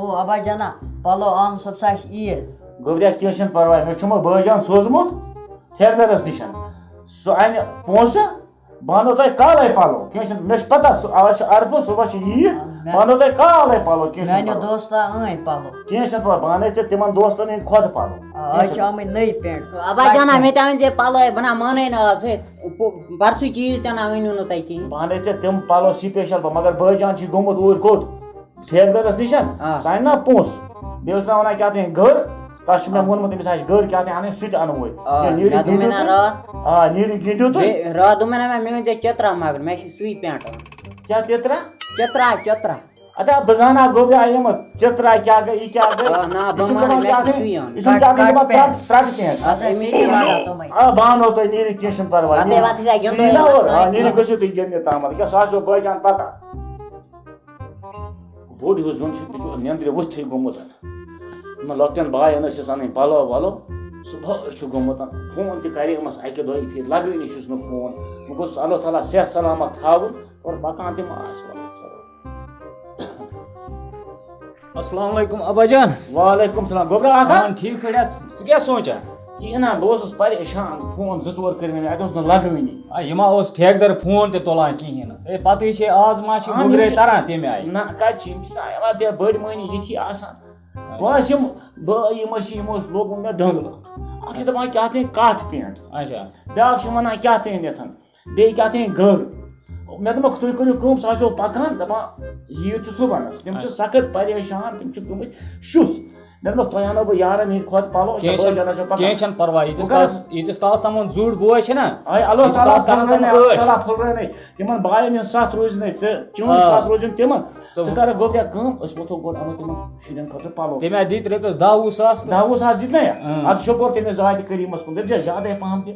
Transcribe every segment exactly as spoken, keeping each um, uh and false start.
او ابا جانا، پلو آن صبحس آسہِ عیٖد۔ گوٚبریا، کینٛہہ چھُنہٕ پرواے، مےٚ چھُ مےٚ بٲے جان سوزمُت ٹھیکہٕ دَرَس نِش۔ سُہ اَنہِ پونٛسہٕ، بہٕ اَنو تۄہہِ کالَے پَلو۔ کینٛہہ چھُنہٕ، مےٚ چھِ پَتہ، سُہ آز چھِ عرفہٕ، صُبحَس چھِ عیٖد، آ، مےٚ بہٕ اَنو تۄہہِ کالَے پَلو، کینٛہہ چھُنہٕ میٛانیو پَرواے۔ دوستو أنۍ پَلو۔ کینٛہہ چھُنہٕ پَرواے، بہٕ اَنَے ژےٚ تِمَن دوستَن ہِنٛدۍ کھۄتہٕ پَلو۔ آ، کینٛہہ آز چھِ چھُنہٕ آمٕتۍ نٔوۍ پینٹ۔ ابا جانا، مےٚ تہِ أنۍ زِ پَلو، ہے، بہٕ نہ مانَے نہٕ آز، ہے، پو-، پَرسُے چیٖز تہِ نہ أنِو نہٕ تۄہہِ کِہیٖنۍ۔ بہٕ اَنَے ژےٚ تِم پَلو سِپیشَل پَلو، مگر بٲے جان چھِ گوٚمُت اوٗرۍ کوٚت؟ ٹھیکہٕ دَرَس نِش۔ آ۔ سُہ اَنہِ نا پونٛسہٕ۔ بیٚیہِ اوس مےٚ وَنان کیٛاہ تام گٔر، تَس چھُ مےٚ ووٚنمُت أمِس آسہِ گٔر کیٛاہ تام اَنٕنۍ، سُہ تہِ اَنوے۔ آ، کینٛہہ، نیٖرِو مےٚ دوٚپ مےٚ گِنٛدِو نا تُہۍ۔ راتھ۔ آ، نیٖرِو گِنٛدِو تُہۍ۔ بیٚیہِ راتھ دوٚپ مےٚ نا مےٚ، مےٚ أنۍ زِ چِترا مگر، مےٚ چھِ سُے پینٹ اَنُن۔ کیٛاہ چِترا؟ چِترا، چِترا۔ اَدا بہٕ زانہٕ ہا گوٚبرا یِم چِترا کیٛاہ گٔے، یہِ کیٛاہ گٔے۔ آ، نا، یہِ بہٕ چھُ مانہٕ دَپان مےٚ کیٛاہ چھِ گٔے، سُے اَنُن۔ یہِ چھُ کَٹ، کیٛاہ گٔے کَٹ دَپان پینٹ۔ ترٛٹھ، ترٛٹھ پینٹ۔ اَدٕ أسۍ چھِ یہِ لاگان تِمَے۔ آ، بہٕ اَنو تۄہہِ نیٖرِتھ، کینٛہہ چھُنہٕ پَرواے۔ اَدٕ ہے، وَتھ أسۍ آے سُہ یی گِنٛدو نا یہِ اورٕ، آ، کَٹ نیٖرِتھ پینٹ۔ گٔژھِو تُہۍ گِنٛدنہِ تام، کیٛاہ سُہ آسیو بٲے جان پَکان۔ بوٚڑ ہیوٗ زوٚن چھُ، مےٚ چھُ نیٚنٛدرِ ؤتھٕے گوٚمُت۔ یِمَن لۄکٹٮ۪ن باین ٲسۍ اَسہِ اَنٕنۍ پَلو وَلو، سُہ بہٕ چھُ گوٚمُت۔ فون تہِ کَریومَس اَکہِ دۄیہِ پھِرِ، لَگٲنی چھُس نہٕ فون۔ وۄنۍ گوٚژھُس اللہ تعالیٰ صحت سلامت تھاوُن، اور پَکان تہِ ما آسہِ وَلہٕ۔ السلام علیکم ابا جان۔ وعلیکم السلام۔ گوٚبرا آکھا؟ ہاں، ٹھیٖک پٲٹھۍ ہا؟ ژٕ کیٛاہ سونٛچان؟ کِہیٖنۍ نہ، بہٕ اوسُس پریشان، فون زٕ ژور کٔرۍ مےٚ، اَتہِ اوس نہٕ لَگٲنی۔ آ، یِم ہا اوس ٹھیکہٕ دَر فون تہِ تُلان کِہیٖنۍ نہٕ۔ ہے، پَتہٕ چھے آز ما چھِ اہن، یِم مُگرے چھِ تَران تَمہِ آیہِ؟ نہ، کَتہِ چھِ، یِم چھِنہ یِوان بیٚیہِ بٔڑۍ مٔہنی یِتھی آسان۔ بہٕ ٲسۍ یِم، بہٕ، یِم ٲسۍ، یِمو اوس لوگمُت مےٚ ڈٔنٛگ۔ اَکھ چھِ دَپان کیٛاہ تام کَٹھ پینٛٹ۔ اچھا۔ بیٛاکھ چھِ وَنان کیٛاہ تام یَتھ۔ بیٚیہِ کیٛاہ تام گٔر۔ مےٚ دوٚپمَکھ، "تُہۍ کٔرِو کٲم، سُہ آسیو پَکان، دَپان، یِیِو تُہۍ صُبحَنَس۔" تِم چھِ اچھا۔ سخت پریشان، تِم چھِ گٔمٕتۍ شُس۔ مےٚ دوٚپمَکھ، "تۄہہِ اَنو بہٕ یارَن ہِنٛدۍ کھۄتہٕ پَلو، کینٛہہ یِتھ پٲٹھۍ چھَنہٕ، زَن آسیو پَکان۔" کینٛہہ چھَنہٕ پَرواے، ییٖتِس وۄنۍ کَرَس کالَس، ییٖتِس کالَس تِمَن زُر بوے چھِنہ، آے، اللہ ییٖتِس تعالیٰ کالَس کَرَن پھُلرٲے تِم مےٚ، اللہ ٲش۔ تعالیٰ پھُلرٲے مےٚ۔ تِمَن بایَن ہِنٛز سَتھ روزِ نَے ژےٚ، چٲنۍ آ۔ سَتھ روزِم تِمَن۔ تہٕ ژٕ کَرَکھ گۄڈٕ کٲم، أسۍ وۄتھو گۄڈٕ اَنو تِمَن شُرٮ۪ن خٲطرٕ پَلو۔ تٔمۍ ہا دِتۍ رۄپیَس دَہ وُہ ساس تہٕ دَہ وُہ ساس دِتۍ نہ یا؟ اۭں۔ اَدٕ شُکُر تٔمِس ذاتِ کریٖمَس کُن، دٔپۍ زِہا زیادَے پَہَم تہِ۔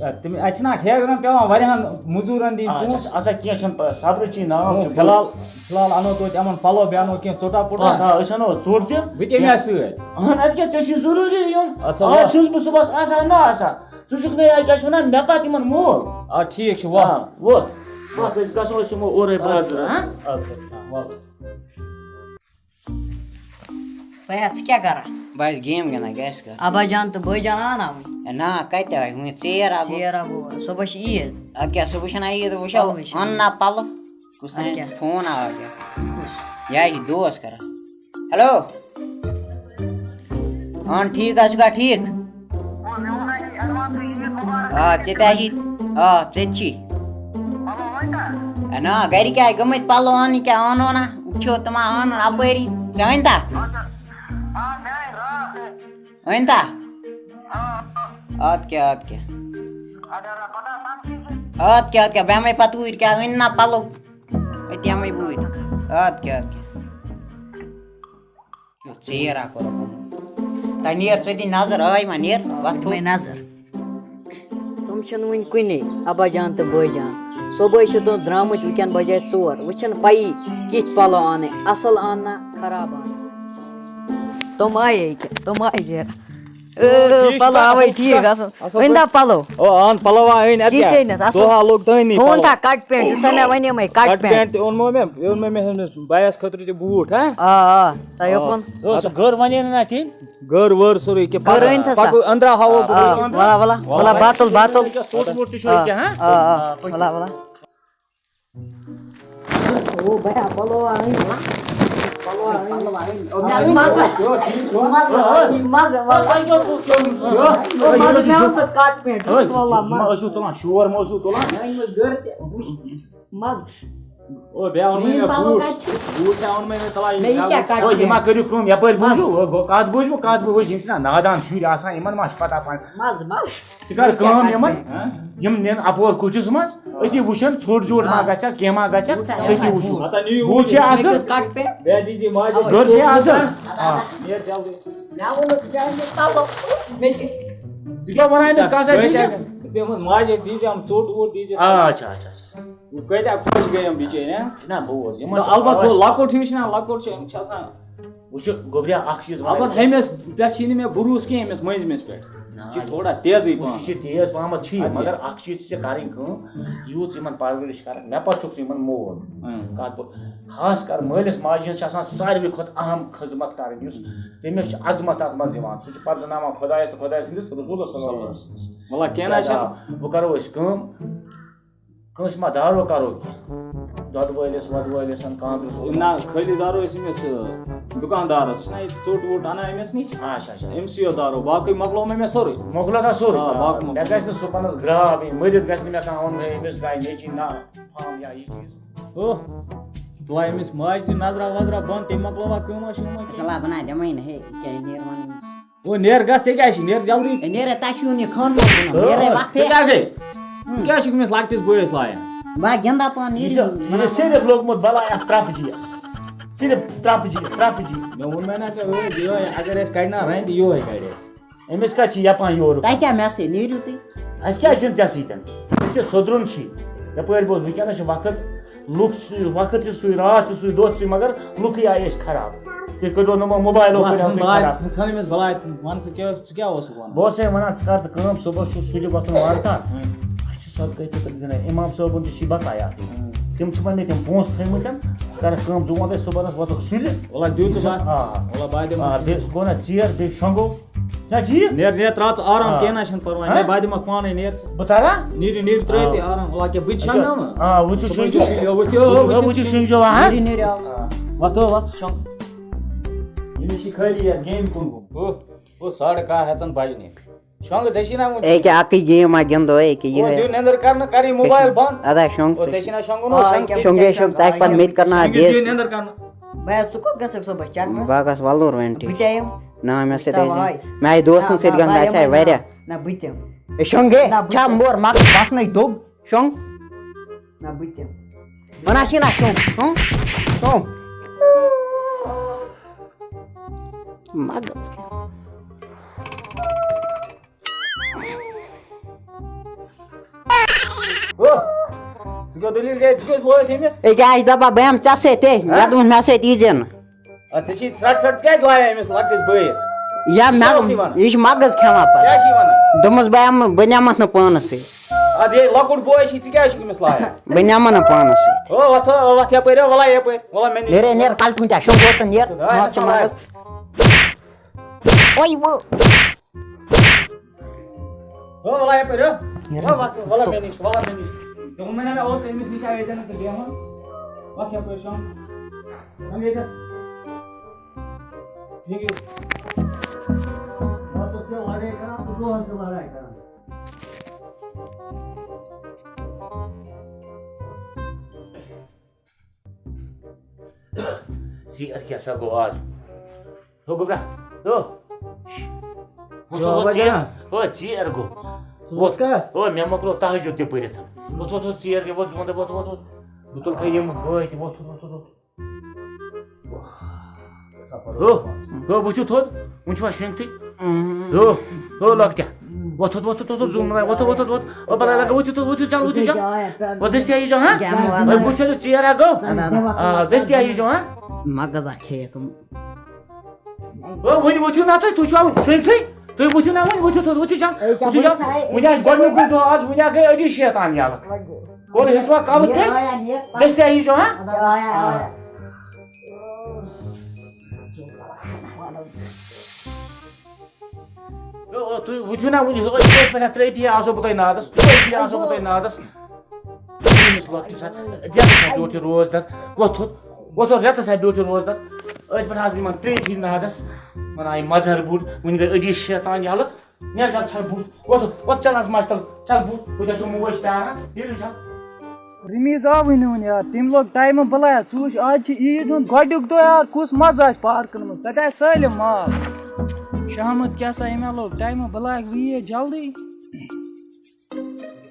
اَدٕ تٔمۍ، اَتہِ چھِنہ ٹھیکہٕ دَرَن پٮ۪وان واریاہَن مٔزوٗرَن دِنۍ اچھا، پونٛسہٕ۔ اچھا، اچھا، کینٛہہ چھُنہٕ پَرواے، صبرٕ چی ناو ہُم، چھُ۔ فی الحال، فی الحال اَنو توتہِ یِمَن پَلو بیٚیہِ اَنو کینٛہہ ژوٚٹا پوٚٹا۔ آ، آ، أسۍ اَنو ژوٚٹ تہِ۔ بہٕ تہِ یِمہٕ یا سۭتۍ؟ اَہَن، اَدٕ کیٛاہ، ژےٚ چھُے ضروٗری یُن۔ اَدٕ سا آ، وَلہٕ۔ چھُس بہٕ صُبحَس آسان نہ آسان؟ ژٕ چھُکھ مےٚ یہِ کیٛاہ چھِ وَنان، مےٚ پَتہٕ یِمَن مول۔ آ، ٹھیٖک چھُ، وَتھ۔ آ، وَتھ۔ وَتھ، أسۍ گژھو، أسۍ یِمو اورَے اَدٕ سا، بازرٕ، ہہ؟ اَدٕ سا، وَلہٕ۔ بیا، ژٕ کیٛاہ کران؟ بہٕ آسہٕ گیم گِنٛدان، کیٛاہ آسہِ کران؟ ابا جان تہٕ بٲے جان آنا وٕنہِ؟ ہے نا، کَتہِ آے وٕنہِ؟ ژیر آو گوٚو۔ ژیر آو گوٚو، صُبحس چھِ عیٖد۔ اَدٕ کیٛاہ، صُبحس چھَنہٕ عیٖد، وٕچھو، اَوے چھِ۔ اَن نا پَلو۔ کُس اَدٕ تام کیٛاہ؟ فون آو اَکہِ۔ کُس؟ یہِ ہا چھِ دوس کران۔ ہیلو۔ اَہَن ٹھیٖک حظ، ژٕ چھُکھا ٹھیٖک؟ آ، ژےٚ تہِ ہا چھی، آ، ژےٚ تہِ چھی۔ اے نا، گرِ کیٛاہ گٔمٕتۍ پَلو اَننہِ کیٛاہ اَنو نا؟ وٕچھو تِم ہا اَنَن اَپٲری۔ ژےٚ أنۍ تا؟ أنۍ تا؟ اَدٕ کیٛاہ، اَدٕ کیٛاہ۔ اَدٕ کیٛاہ، اَدٕ کیٛاہ، بیٚہمَے پَتہٕ اوٗرۍ، کیٛاہ أنۍ نا پَلو؟ أتی یِمَے بہٕ اوٗرۍ۔ اَدٕ کیٛاہ، اَدٕ کیٛاہ۔ یو ژیر ہا کوٚرُکھ یِمو۔ تۄہہِ نیر، ژٕ دِ نظر، ٲے ما نیر؟ وۄتھ تھوٚد۔ مےٚ نظر۔ تِم چھِنہٕ وٕنہِ کُنے، ابا جان تہٕ بٲے جان۔ صُبحٲے چھِ تِم درٛامٕتۍ، وٕنکٮ۪ن بجے ژور۔ وۄنۍ چھَنہٕ پَیی کِتھۍ پَلو اَنٕنۍ، اَصٕل اَننا، خراب اَننا۔ تِم آیے کہِ، تِم آیہِ زیرٕ۔ او، ٹھیٖک پَلو چھُکھا؟ آوے اَصٕل ٹھیٖک، چھُکھا؟ اَصٕل۔ اَصٕل أنۍ پٲٹھۍ۔ تا پَلو؟ او، اَن پَلو، آ، أنۍ، اَدٕ کِتھ کیٛاہ؟ أنِتھ؟ اَصٕل دۄہا پٲٹھۍ۔ لوٚگ تُہٕنٛدی تُہُنٛد پَلو۔ تھا کَٹ پینٹ، یُس ہا مےٚ وَنیمَے، کَٹ کَٹ پینٹ۔ پینٹ تہِ اوٚنمو مےٚ، بیٚیہِ اوٚن مےٚ، مےٚ ہُمِس بایَس خٲطرٕ تہِ بوٗٹھ، ہا؟ آ، آ، تۄہہِ آ۔ اوٚکُن۔ سُہ اوس سُہ گٔر وَنے نہٕ اَتھ یِم۔ گٔر وٲر سورُے کہِ گٔر پَکو، أنۍ تھا سا۔ پَکو، أنٛدرا ہاوو آ، بہٕ آ، تُہۍ أنٛدرا۔ وَلا، وَلا، وَلا، باتُل، باتُل۔ ییٚکیٛاہ ژوٚٹ ووٚٹ تہِ چھُ آ، ییٚکیٛاہ، ہا؟ آ، آ، آ، وَلا، وَلا۔ او بیا، پَلو آ أنۍ۔ پَلو آ أنۍ۔ پَلو آ أنۍ۔ او، مےٚ آو مَزٕ۔ مَزٕ، مَزٕ، مَزٕ۔ او، مَزٕ، مےٚ آو پَتہٕ کَٹ پینٹ۔ ہے، وَلا، یہِ ما مَزٕ۔ ٲسِو تُلان، شور ما ٲسِو تُلان؟ مےٚ أنۍ مےٚ گٔر تہِ۔ مَزٕ۔ او، بیٚیہِ اوٚن مےٚ میٛٲنۍ پَلو بوٗٹھ۔ کَتہِ چھِ؟ بوٗٹھ تہِ اوٚن مےٚ، مےٚ تَلان یہِ مےٚ یہِ کَلہٕ۔ کیٛاہ کَتہِ او، یہِ ما پٮ۪ن؟ کٔرِو کٲم، یَپٲرۍ مَزٕ۔ بوٗزِو، او، گوٚو، کَتھ بوٗزِو، کَتھ بوٗزِو، یِم چھِنہ نادان شُرۍ آسان، یِمَن ما چھِ پَتہ پَنٕنۍ۔ مَزٕ، مَزٕ۔ ژٕ کَر کٲم یِمَن، یِم نِن اَپور کُٹھِس منٛز، أتی وٕچھَن ژھوٚٹ زیوٗٹھ ما آ۔ گژھٮ۪کھ، کینٛہہ ما گژھٮ۪کھ، بوٗٹھ آسہِ أتی آسان۔ وٕچھِو۔ ہَتہ نِیِو بوٗٹھ چھِ بوٗٹھ۔ اَصٕل۔ کَٹ پٮ۪ٹھ۔ بیٚیہِ دیٖزِ ماجہِ اَوَے۔ گٔر چھِ اَصٕل۔ آ۔ نیر جلدی۔ مےٚ ووٚنُکھ، مےٚ أنۍ مےٚ پَلو۔ مےٚ تہِ۔ ژٕ کیٛاہ وَنان أمِس، کَس اَتھِ دیٖزِ؟ مےٚ ووٚنمَس، ماجہِ دیٖزِ یِم ژوٚٹ ووٚٹ دیٖزِ۔ آ، اچھا، اچھا، اچھا۔ وۄنۍ کۭتیٛاہ خۄش گٔے یِم بِچٲرۍ، ہہ؟ نہ، بوز، یِمَن نہ، چھُ البتہ پَرواے۔ ہُہ لۄکُٹ ہیوٗ چھُنہ، لۄکُٹ چھُ، یِم چھِ آسان۔ وٕچھُو، گوٚبریا، اَکھ چیٖز وَنہٕ البتہ بہٕ ژےٚ۔ ہُمِس پٮ۪ٹھ چھِی نہٕ مےٚ بروسہٕ کینٛہہ، أمِس مٔنٛزمِس پٮ۪ٹھ۔ یہِ چھِ تھوڑا تیزٕے پہم۔ یہِ چھِ تیز پہمتھ چھِ یہِ، اَدٕ مگر کیٛاہ؟ اَکھ چیٖز ژٕ ژےٚ کَرٕنۍ کٲم، یوٗت ژٕ یِمَن پَرؤرِش کَرَکھ، مےٚ پَتہٕ چھُکھ ژٕ یِمَن مول۔ اۭں۔ کَتھ بہٕ، خاص کَر مٲلِس ماجہِ ہٕنٛز چھِ آسان ساروی کھۄتہٕ اَہَم خدمت کَرٕنۍ، یُس تٔمِس چھِ عظمت اَتھ منٛز یِوان۔ سُہ چھُ پَرزٕناوان خۄدایَس تہٕ خۄداے سٕنٛدِس رسوٗلَس صلی اللہ علیہ وسلم۔ وَلہ، کینٛہہ نہ چھُنہٕ۔ آ، وۄنۍ کَرو أسۍ کٲم، کٲنٛسہِ ما دارو کَرو کینٛہہ؟ دۄدٕ وٲلِس، وۄدٕ وٲلِس، کانٛدرَس وۄدٕ نہ، خٲلی دارو أسۍ أمِس، آ، دُکاندارَس۔ چھُنہ یہِ ژوٚٹ ووٚٹ اَنان أمِس نِش؟ اچھا، اچھا۔ أمۍ سٕے یوت دارو، باقٕے مۄکلوو مےٚ، مےٚ سورُے۔ مۄکلو تھا سورُے؟ آ، باقٕے مۄکلو۔ مےٚ گژھِ نہٕ سُہ پَنَس گرٛاو یِنۍ، مٔرِتھ گژھِ نہٕ مےٚ کانٛہہ وَنُن، ہے، أمِس درٛاے نیٚچی نہ پھام یا یہِ چیٖز۔ اوہ، تُلہ أمِس ماجہِ تہِ نظرا وظرا بۄن، تٔمۍ مۄکلٲوا کٲمہ شٲمہ کینٛہہ؟ چلا بنا دِمَے نہٕ، ہے، یہِ کیٛاہ یہِ نیرِ وَنُن؟ او، نیر گژھ، ژےٚ کیٛاہ چھِ؟ نیر جلدی۔ ہے، نیر، تۄہہِ چھُو نہٕ یہِ خانٛدر وَنان، نیر ہے، وَتھ ژٕ ہے۔ کیٛاہ گٔے؟ ژٕ کیٛاہ چھُکھ أمِس لۄکٹِس بٲیِس لایان؟ بہٕ ہا گِنٛدٕ ہا پانہٕ، یہِ چھُ، نیٖرِو۔ یہِ چھُ صرف لوٚگمُت بَلاے اَتھ ترٛپہٕ جِیَس۔ صرف ترٛپہٕ جِیَس، ترٛپہٕ جِیَس۔ مےٚ ووٚن مےٚ نا ژےٚ ٲدۍ، یِہوٚے، اگر أسۍ کَڑِ نا رَنٛدِ، یِہوٚے کَڑِ اَسہِ۔ أمِس کَتہِ چھِ یَپان یورُک؟ تۄہہِ کیٛاہ مےٚ سۭتۍ؟ نیٖرِو تُہۍ۔ اَسہِ کیٛازِ چھِنہٕ ژےٚ سۭتۍ؟ أسۍ چھِ سوٚدرُن چھِ۔ یَپٲرۍ بوز وٕنکیٚنَس چھِ وقت، لُکھ چھِ، وقت چھِ سُے، راتھ تہِ سُے، دۄہ تہِ سُے، مگر لُکھٕے آیہِ أسۍ خراب۔ تُہۍ کٔرِو نہٕ یِمو موبایلو وَتھ کٔرِو ژھٕن تُہۍ بلاے، خراب۔ ژھٕن أمِس بلاے، وَن ژٕ کیٛاہ، ژٕ کیٛاہ اوسُکھ وَنان؟ بہٕ اوسَے وَنان، ژٕ کَر تہٕ کٲم، صُبحَس چھُ سُلہِ وۄتھُن وارٕ کار۔ ہُم۔ اَسہِ چھِ صدقَے فطر دیُن۔ اِمام صٲبُن تہِ چھِ بَتہٕ عیال۔ ہُم۔ تِم چھِ وۄنۍ مےٚ تِم پونٛسہٕ تھٲیمٕتۍ، ژٕ کَرَکھ کٲم، ژٕ وۄنۍ سُہ صُبحَس وۄتھُکھ سُلہِ۔ وَلہٕ دیُت ژٕ بَتھ۔ آ۔ وَلہٕ بہٕ دِمہٕ آ، بیٚیہِ گوٚو نہ ژیر، بیٚیہِ شۄنٛگو۔ چھُنہ ٹھیٖک؟ نیر، نیر، ترٛاو ژٕ آرام، ہاں۔ کینٛہہ نہ چھُنہٕ پَرواے۔ ہاں؟ نیر، بہٕ دِمَکھ پانَے، نیر ژٕ۔ بہٕ تَرا؟ نیٖرِو، نیٖرِو، ترٛٲیِو تُہۍ ہاں۔ آرام۔ وَلہٕ کیٛاہ، بہٕ تہِ اچھا۔ شۄنٛگناوٕ۔ آ، وۄتھِو، صُبحٲے شۄنٛگِو۔ چھُ سُلہِ، وۄتھِو، آ، وۄتھِو، وۄتھِو، وۄتھِو، شۄنٛگ۔ وۄتھو، وۄتھ، شۄنٛگ۔ ییٚمِس چھِ خٲلی یَتھ گیمہِ کُن گوٚمُت۔ ہُہ، ہُہ، ساڑٕ کاہ ہٮ۪ژَن بَجنہِ۔ شۄنٛگہٕ، ژےٚ چھی نہ وُنہِ۔ أکیٛاہ اَکٕے گیم اَکھ گِنٛدو، أکیٛاہ یِہوٚے۔ دِیِو نٮ۪نٛدٕر کَرنہٕ، کَر یہِ موبایِل بنٛد۔ اَدا شۄنٛگ او، ژٕ۔ ژےٚ چھی نہ شۄنٛگُن، او، آ، شۄنٛگ ژٕ۔ شۄنٛگے شۄنٛگ، ژٕ آسہِ پَتہٕ مےٚ تہِ کَرناو شۄنٛگِو، دِیِو بے عزتی۔ نٮ۪نٛدٕر کَرنہٕ۔ بہٕ ہا، ژٕ کوٚت گژھکھ صُبحَس چکرَس؟ بہٕ ہا گژھٕ وَلُر وۄنۍ ٹھیٖک۔ بہٕ تہِ یِمہٕ۔ نہ، مےٚ سۭتۍ ٲسۍ زِ-، تَوَے۔ مےٚ آیہِ دوستَن سۭتۍ گژھُن، اَسہِ آیہِ واریاہ۔ نہ، بہٕ تہِ یِمہٕ۔ ہے، شۄنٛگے، نہ، بہٕ چھا تہِ یِمہٕ۔ مور مَکٕس بَسنَے دوٚگ، شۄنٛگ۔ نہ، بہٕ تہِ یِمہٕ۔ وَنان چھی نہ شۄنٛگ، شۄنٛگ، شۄنٛگ۔ مَکٕس۔ ہو، ژٕ کیٛاہ دٔلیٖل گٔے؟ ژٕ کیٛازِ لویُتھ أمِس؟ ہے، کیٛاہ چھِ دَپان؟ بہٕ ہٮ۪مہٕ ژےٚ سۭتۍ، ہے، ہا؟ یَتھ ووٚن مےٚ سۭتۍ یی زِ نہٕ۔ اَدٕ ژےٚ چھی ژرٛٹھ ژرٛٹھ کیٛازِ لایان أمِس لۄکٹِس بٲیِس؟ یا مےٚ، کیٛاہ اوس یہِ وَنان؟ یہِ چھُ مَغٕز کھٮ۪وان پَتہٕ۔ کیٛاہ چھِ یہِ وَنان؟ دوٚپمَس، بہٕ ہٮ۪مہٕ، بہٕ نِمَتھ نہٕ پانَس سۭتۍ۔ اَدٕ ییٚلہِ لۄکُٹ بوے چھُے، ژٕ کیٛازِ چھُکھ أمِس لایان؟ بہٕ نِمہٕ نہٕ پانَس سۭتۍ۔ ہو، وَتھ، وَتھ یَپٲرۍ، وَلہ یَپٲرۍ، وَلہ مےٚ نِش۔ نیرے، نیر، کَلہٕ ژوٗنٛٹھا، شۄنٛگ اوتَن، نیر، تہٕ آے مان نہ ژٕ سَمجھ۔ مَغٕز۔ اوے وۄنۍ۔ ہو، وَلہ یَپٲرۍ، ہو۔ یَپٲرۍ۔ وَلہ، وَلہ، وَلہ مےٚ نِش، وَلہ مےٚ نِش۔ ژےٚ ووٚن مےٚ نا، مےٚ اوس أمِس نِش آیے ژےٚ نہٕ ژٕ بیٚہوان۔ بَس یَپٲرۍ شۄنٛگ۔ شۄنٛگ ییٚتٮ۪س۔ شۄنٛگ ییٚتٮ۪س۔ راتَس کیٛاہ لَڑٲے کَران تہٕ دۄہَس تہِ لَڑٲے کَران۔ ژیر کیٛاہ سا گوٚو آز؟ ہو گوٚبرا، ہو۔ شش۔ وۄتھ، یہِ وۄتھ، وۄتھ، آواز ژیر۔ یِوان؟ ہو، ژیر گوٚو۔ ژٕ وۄتھ۔ وۄتھ کر؟ ہو، مےٚ مۄکلو تہجد تہِ پٔرِتھ۔ وۄتھ، وۄتھ، وۄتھ، ژیر گٔے، وۄتھ، ژٕ وَن تہٕ وۄتھ، وۄتھ، وۄتھ۔ بہٕ تُلہٕ کھا یِم بٲے تہِ، وۄتھ، وۄتھ، وۄتھ، وۄتھ۔ ہو، ہو، ؤتھِو تھوٚد، وۄنۍ چھُوا شۄنٛگتھٕے؟ ہو، ہو، لۄکٹیا۔ وۄتھ، وۄتھ، وۄتھ، وۄتھ، وۄتھ، زوٗن بَناو، وۄتھ، وۄتھ، وۄتھ، وۄتھ۔ او، بَلاے لَگٲو، ؤتھِو تھوٚد، ؤتھِو جان، ؤتھِو جان۔ وۄتھ دٔستی آیی جان، ہا؟ وۄتھ دٔستی آیی جان، ہا؟ مَغٕز اَکھ کھیٚیَکھ۔ او، وۄنۍ ؤتھِو نا تُہۍ، تُہۍ چھِوا شۄنٛگتھٕے؟ تُہۍ ؤتھِو نا وۄنۍ، ؤتھِو تھوٚد، ؤتھِو جان، ؤتھِو جان۔ وۄنۍ آسہِ گۄڈٕنیُکُے دۄہ آز، وۄنۍ ہا گٔے أڑی شیطان یَلہٕ۔ کوٚر حِسوا کَلہٕ کٔرۍ؟ دٔستی آیی جان، ہا؟ آ۔ او، او، تُہۍ وٕچھِو نا وٕنہِ، أتھۍ پٮ۪ٹھ ترٛٲیِتھ یہِ آسو بہٕ تۄہہِ نادَس، أتھۍ پٮ۪ٹھ آسو بہٕ تۄہہِ نادَس۔ أمِس لۄکٹِس ہا، رٮ۪تَس ہا بیوٗٹھ یہِ روزدَر، وۄتھُن، وۄتھُن، رٮ۪تَس ہا بیوٗٹھ یہِ روزدَر، أتھۍ پٮ۪ٹھ آسہٕ بہٕ یِمَن ترٛیٚیہِ پھِرِ نادَس، وَنان یہِ مَزہَر بوٚڑ، وٕنہِ گٔے أڑی شیطان یَلہٕ، نیر جَل چھَل بُتھ، وۄتھ، وۄتھ، چَل آز مَچہِ تَل، چَل بُتھ، ہُتہِ چھُ موج پیاران، ییٚلہِ چھَل۔ رمیٖز آوٕے نہٕ وُنہِ یار، تٔمۍ لوٚگ ٹایمہٕ بَلایَس۔ ژٕ وٕچھ، آز چھِ عیٖد ہُنٛد گۄڈٕنیُک دۄہ یار، کُس مَزٕ آسہِ پارکَن منٛز، تَتہِ آسہِ سٲلِم مال۔ شامَس کیٛاہ سا، أمۍ ہا لوٚگ ٹایمہٕ بَلایَس، وۄنۍ یی جلدی۔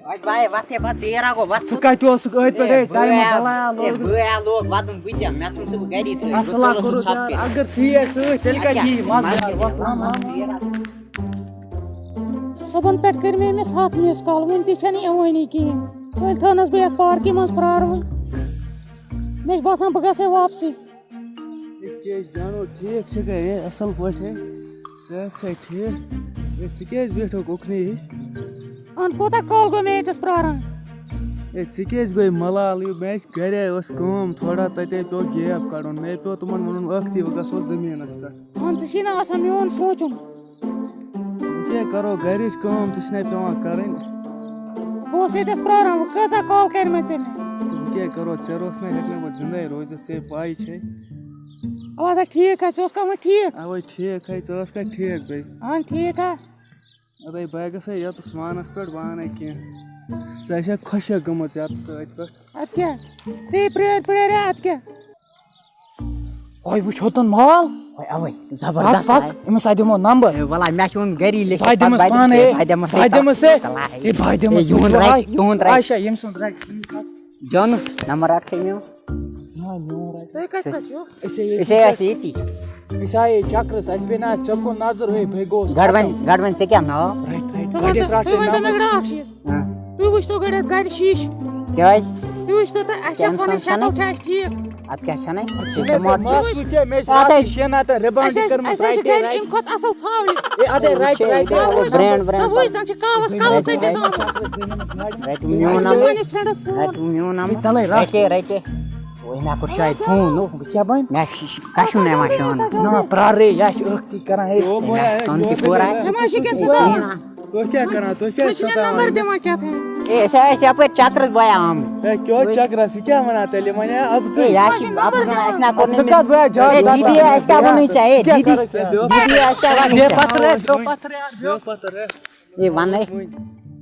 وۄتھ بایہِ، وۄتھ ہے، وۄتھ، ژیر ہا گوٚو، وۄتھ۔ ژٕ کَتہِ اوسُکھ أتھۍ پٮ۪ٹھ، ہے، ہے، ٹایمہٕ بٲیا، بَلایَس ہے، لوٚگ۔ بٲیا لوگ وَدُن، بہٕ تہِ، مےٚ ژھُن سُہ گَری ترٛٲوِتھ، بہٕ اَصٕل ہا ژوٚلُس کوٚرُتھ ژھۄپہٕ یار، کٔرِتھ۔ اگر ژٕے ٲسۍ سۭتۍ، تیٚلہِ کَتہِ یِیہِ مَزٕ یار، وۄتھ، وۄتھ، وۄتھ۔ ژیر ہا۔ صُبحن پٮ۪ٹھ کٔرۍ مےٚ أمِس ہَتھ miss call، وُنہِ تہِ چھَنہٕ یِوٲنی کِہیٖنۍ۔ وۄنۍ تھٲونَس بہٕ یَتھ پارکہِ منٛز پرٛارُن۔ مےٚ چھُ باسان، بہٕ گژھٕ ہے واپسٕے۔ ٹھیٖک چھِ أسۍ جانو، ٹھیٖک چھِ گَرِ، اَصٕل پٲٹھۍ ہے۔ صحت چھا ٹھیٖک؟ ہے، ژٕ کیٛازِ بیٖٹھُکھ اُکنُے ہِش؟ اَہَن، کوٗتاہ کال گوٚو مےٚ ییٚتَس پرٛاران؟ ہے، ژٕ کیٛازِ گوٚے ملال؟ یہِ مےٚ ٲسۍ گَرے ٲس کٲم تھوڑا، تَتے پیوٚو gap کَڑُن۔ مےٚ پیوٚو تِمَن وَنُن، ٲکھتی وۄنۍ گژھو زٔمیٖنَس پٮ۪ٹھ۔ اَہَن، ژٕ چھی نہٕ آسان میون سونٛچُن۔ وۄنۍ کیٛاہ کَرو، گَرِچ کٲم تہِ چھِنَے پٮ۪وان کَرٕنۍ۔ بہٕ اوسُس ییٚتَس پرٛاران، وۄنۍ کۭژاہ کال کَرِ مےٚ ژےٚ مےٚ؟ وۄنۍ کیٛاہ کَرو، ژےٚ روزنَے ہیٚکہِ نہٕ بہٕ زِندَے روٗزِتھ، ژےٚ پَے چھے۔ اَوا، اَدٕ ٹھیٖک حظ، ژٕ اوسکھا وۄنۍ ٹھیٖک؟ اَوَے ٹھیٖک ہے، ژٕ ٲسکھا ٹھیٖک بیٚیہِ؟ اَہَن، ٹھیٖک ہا۔ اَدَے بہٕ گژھٕ یَتَس وانَس پٮ۪ٹھ، بہٕ اَنَے کینٛہہ۔ ژٕ آسہِ ہا خۄشک گٔمٕژ یَتَس سۭتۍ پٮ۪ٹھ۔ اَدٕ کیٛاہ؟ ژٕ یہِ پرٛٲرۍ پرٛٲرۍ ہا، اَدٕ کیٛاہ؟ وۄنۍ وٕچھ ہوٚتَن مال۔ وۄنۍ اَوَے، زبردست پَک، پَک، آے۔ أمِس ہا دِمو نمبر۔ ہے، وَلہ، مےٚ چھُ اوٚن گَری لیکھِتھ، بہٕ ہا دِمَس پَتہٕ پانَے، بَدِ-، بہٕ ہا دِمَس بہٕ ہا ہے دِمَس ہے۔ پَتہٕ۔ ہے، بہٕ ہا دِمَس، ہے، یِہُنٛد وٕچھ رَٹہِ، لَہَے۔ یِہُنٛد رَٹہِ۔ عایشہ، ییٚمہِ سُنٛد رَٹہِ۔ جانُک نمبر رَٹھ کھے میون۔ نہ، میون رَٹہِ۔ تُہۍ کَتہِ پٮ۪ٹھ چھِو؟ أسۍ ہے أسۍ ہے ییٚتی۔ ٲسۍ ییٚتی۔ أسۍ آیے چکرس، اَتہِ پیٚیہِ نہ اَسہِ ژےٚ کُن نظر، ہے، بہٕ گوس گڑوٕنۍ، ختم۔ گڑوٕنۍ، ژےٚ کیٛاہ ناو؟ رَٹہِ، رَٹہِ، ژٕ گۄڈٕ ؤنۍ یَتھ تو، رَٹھ تُہۍ یہِ ؤنۍ تو مےٚ نمبر۔ گۄڈٕ اَکھ چیٖز۔ ہاں۔ تُہۍ وٕچھتو گۄڈٕ یَتھ گَرِ شیٖشہٕ۔ کیٛازِ؟ تُہۍ وٕچھتو تہٕ اَسہِ چھا کینٛہہ پَنٕنۍ اِنسان شکل چھَنہٕ؟ چھا اَسہِ ٹھیٖک؟ اَتھ کیٛاہ چھَنَے؟ ژٕ چھےٚ مےٚ ماس مَس وٕچھے، مےٚ چھِ اَتھ اَتھَے۔ شیٚن ہَتَن رِبانڈ اَسہِ حظ، کٔرمٕژ، اَسہِ حظ چھِ رَٹے، گَرِ رَٹہِ۔ اَمہِ کھۄتہٕ اَصٕل ژھاوٕج۔ ہے، اَدَے رَٹہِ، وٕچھے، رَٹہِ۔ وٕچھے، برینڈ، برینڈ۔ ژٕ وٕچھ، زَن چھِ کاوَس کَلَس ژَے چھِ تامَتھ۔ رَٹہِ میون نمبر۔ پنٛنِس فرٛٮ۪نٛڈَس فون۔ رَٹہِ میون نمبر۔ تَلَے رَٹھ۔ رَٹے، رَٹے۔ وۄنۍ مےٚ کوٚر شاید فون، نو، بہٕ کیٛاہ بَنہِ؟ مےٚ چھِ کَشُن یِوان شانہٕ۔ نہ، پرٛارے، یہِ چھِ ٲکھتی کَران، ہے۔ تَن تہِ کوٚر اَتہِ۔ ژٕ ما چھِ کیٛاہ سُہ کَران؟ تُہۍ کیٛاہ کَران؟ تُہۍ کیٛازِ چھِ مےٚ سَتاوان نمبر أمِس؟ دِوان کیٛاہ تام؟ ہے، أسۍ ٲسۍ یَپٲرۍ چَکرَس بایہِ آمٕتۍ۔ ہے، کیٛاہ چَکرَس؟ یہِ کیٛاہ وَنان تیٚلہِ؟ وَنہِ ہے اَپزُے۔ ہے، یہِ چھِ نمبر اَپزُن، دِوان۔ اَسہِ نہ کوٚر نہٕ اَپزُ أمِس۔ کَتھ وَنان؟ ہے، جان، دیٖدی، کَتھ اَسہِ کیٛاہ وَنان؟ وَنُن ژےٚ؟ ہے، کَتھ دیٖدی، کَران؟ ہے، بیٚہہ دیٖدی، پَتھر، اَسہِ کیٛاہ وَنُن بیٚہہ ژےٚ؟ پَتھر، بیٚہہ پَتھر، ہے۔ ہے، وَنَے۔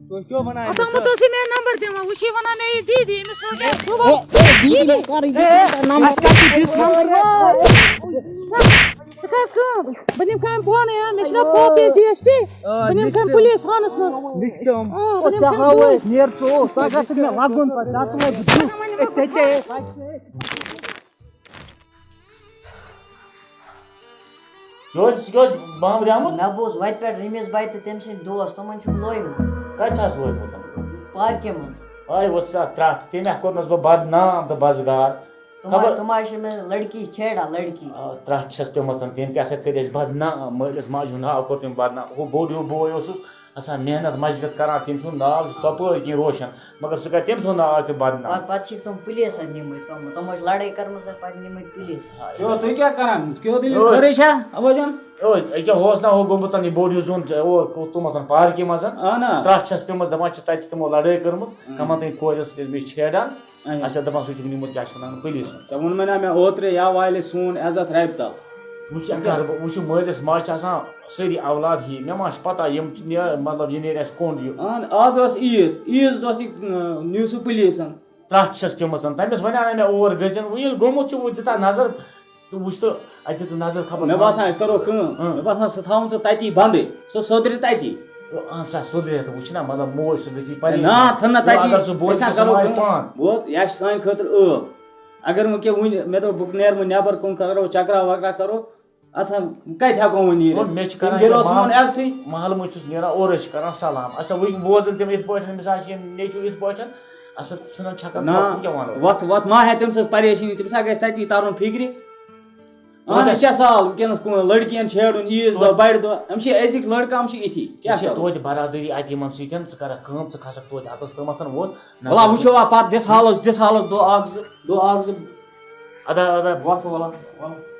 تُہۍ کیٛاہ وَنان اَتھ أمِس؟ منٛز اوسُے مےٚ نمبر دِوان، وۄنۍ چھِ یہِ وَنان مےٚ یہِ دیٖدی، أمِس سوز مےٚ ہُہ ہے، ہے، دیٖدی کَرٕے، دیٖدی کَرٕے نمبر۔ اَسہِ کَتہِ چھُ دیُتمُت؟ ژٕ کَر کٲم، بہٕ دِمہٕ کامہِ پانَے، ہا، مےٚ چھِنہ پاپی ڈی ایس پی، آ، بہٕ نِمہٕ کامہِ پُلیٖس تھانَس منٛز۔ لِکھ ژٕ یِم۔ آ، بہٕ او، دِمہٕ ژےٚ کامہِ ہاوَے، دۄہ۔ نیر ژٕ اوس، ژٕ اگر ژٕ مےٚ لَگُن پَتہٕ، ژٕ اَتھ تُلَے بہٕ دُہ۔ ہے، ژےٚ کیٛاہ؟ یہِ اوس، یہِ اوس بامبرِ آمُت؟ مےٚ بوٗز وَتہِ پٮ۪ٹھ رٔمیٖز بھاے تہٕ تٔمۍ سٕنٛدۍ دوس، تِمَن چھُکھ لویمُت۔ کَتہِ چھِ اَسہِ لویمُت؟ پارکہِ منٛز۔ آے اوس سا ترٛٹھ، تٔمۍ ہا کوٚرنَس بہٕ بدنام تہٕ بزگار۔ تِم ہا، خبر تِم ہا چھِ مےٚ لڑکی چھیڑا، لڑکی۔ آ، ترٛٹھ چھَس پیٚمٕژ، تٔمۍ تہِ ہسا کٔرۍ أسۍ بدنام، مٲلِس ماجہِ ہُنٛد ناو کوٚر تٔمۍ بدنام۔ ہُہ بوٚڑ ہیوٗ بوے اوسُس، آسان محنت مَسجد کران، تٔمۍ سُنٛد ناو چھُ ژۄپٲرۍ کِنۍ روشن، مگر سُہ کرِ تٔمۍ سُنٛد ناو تہِ بدنام۔ پتہٕ، پتہٕ چھِکھ تِم پُلیٖسَن نِمٕتۍ، تِم، تِمو چھِ لڑٲے کٔرمٕژ تہٕ پتہٕ نِمٕتۍ پُلیٖس۔ یو، تُہۍ کیٛاہ کران؟ کیٛاہ دٔلیٖل؟ ہا۔ خٲرٕے چھا؟ اَبا جان؟ او، ییٚکیٛاہ اوس نا ہُہ گوٚمُت یہِ بوٚڑ ہیوٗ زیُن، او، تُمَتھ پارکہِ منٛز۔ اَہَن ہا۔ ترٛٹھ چھَس پیٚمٕژ، دَپان چھِ تَتہِ چھِ تِمو لڑٲے کٔرمٕژ، اۭں۔ کَمَن تام کورِ ٲسٕس بیٚیہِ چھیڑان۔ اچھا۔ اچھا، دَپان سُہ چھُکھ نیوٗمُت، کیٛاہ چھِ وَنان، پُلیٖسَن۔ ژےٚ ووٚن مےٚ نا، مےٚ اوترے یا والہِ سون عزت رَبہِ تَل۔ وۄنۍ کیٛاہ کَرٕ بہٕ؟ وۄنۍ چھُ مٲلِس ماجہِ چھِ آسان سٲری اولاد ہی۔ مےٚ ما چھِ پَتہ یِم چھِ نیر-، مطلب، یہِ نیرِ اَسہِ کوٚنٛڈ یہِ۔ اَہَن، آز ٲس عیٖد، عیٖذ دۄہ تہِ، اۭں، نیوٗ سُہ پُلیٖسَن۔ ترٛٹھ چھَس پیٚمٕژ۔ تٔمِس وَنیٛاو نہ مےٚ اور گٔژھِنۍ، وۄنۍ ییٚلہِ گوٚمُت چھُ، وۄنۍ دِتہ نظر۔ تہٕ وٕچھ تہٕ اَتہِ دِژ نظر خبر۔ مےٚ باسان، أسۍ کَرو کٲم۔ اۭں۔ مےٚ باسان، سُہ تھاوُن ژٕ تَتی بنٛدٕے۔ سُہ سوٚدرِ تَتی۔ اَہَن سا، سُہ سوٚدرِ تہٕ وٕچھ نا، مطلب، موج سُہ گٔژھی پریشان۔ نہ، ژھٕن نہ تَتی۔ اگر سُہ بوزِ أسۍ ہا تہٕ سُہ کرو مارِ کٲم۔ پان۔ بوز، یہِ چھِ سانہِ خٲطرٕ عٲب۔ اگر وۄنۍ کینٛہہ وٕنہِ، مےٚ دوٚپ، بہٕ نیرٕ وۄنۍ نٮ۪بر کُن، کرو چکرا وکرا کرو۔ اَتھ سا، کَتہِ ہٮ۪کو وۄنۍ نیٖرِتھ؟ گوٚو، مےٚ چھِ کران یِم گِرو یہِ سون محل-، عزتٕے۔ محلہٕ مٔنٛزۍ چھُس نیران، اورٕ ٲسۍ چھِ کران سلام۔ اچھا، وۄنۍ بوزن تِم یِتھ پٲٹھۍ، أمِس آسہِ یِم نیٚچوٗ یِتھ پٲٹھۍ، اَسہِ چھِ ژھٕنان چھکان نہ، تھوٚپ، وۄنۍ کیٛاہ وَنو؟ وَتھ، وَتھ ما ہےٚ تٔمِس ٲس پریشٲنی، تٔمِس ہا گژھِ تَتی تَرُن فِکرِ۔ اَہَن، توتہِ یہِ چھا سہل وٕنکیٚنَس کُن لٔڑکِیَن چھیڑُن عیٖز دۄہ، توتہِ بَڑِ دۄہ؟ أمِس چھِ أزِکۍ لٔڑکہٕ، یِم چھِ یِتھی۔ ژےٚ کیٛاہ چھےٚ کَرو؟ توتہِ برادٔری اَتہِ یِمَن سۭتۍ، ژٕ کَرَکھ کٲم، ژٕ کھسَکھ توتہِ اَتَس تامَتھ ووت۔ وَلہ وٕچھو آ، پَتہٕ دِس حالَس، دِس حالَس دۄہ اَکھ زٕ، دۄہ اَکھ زٕ۔ اَدا، اَدا۔ وَتھ وَلہ، وَلہ۔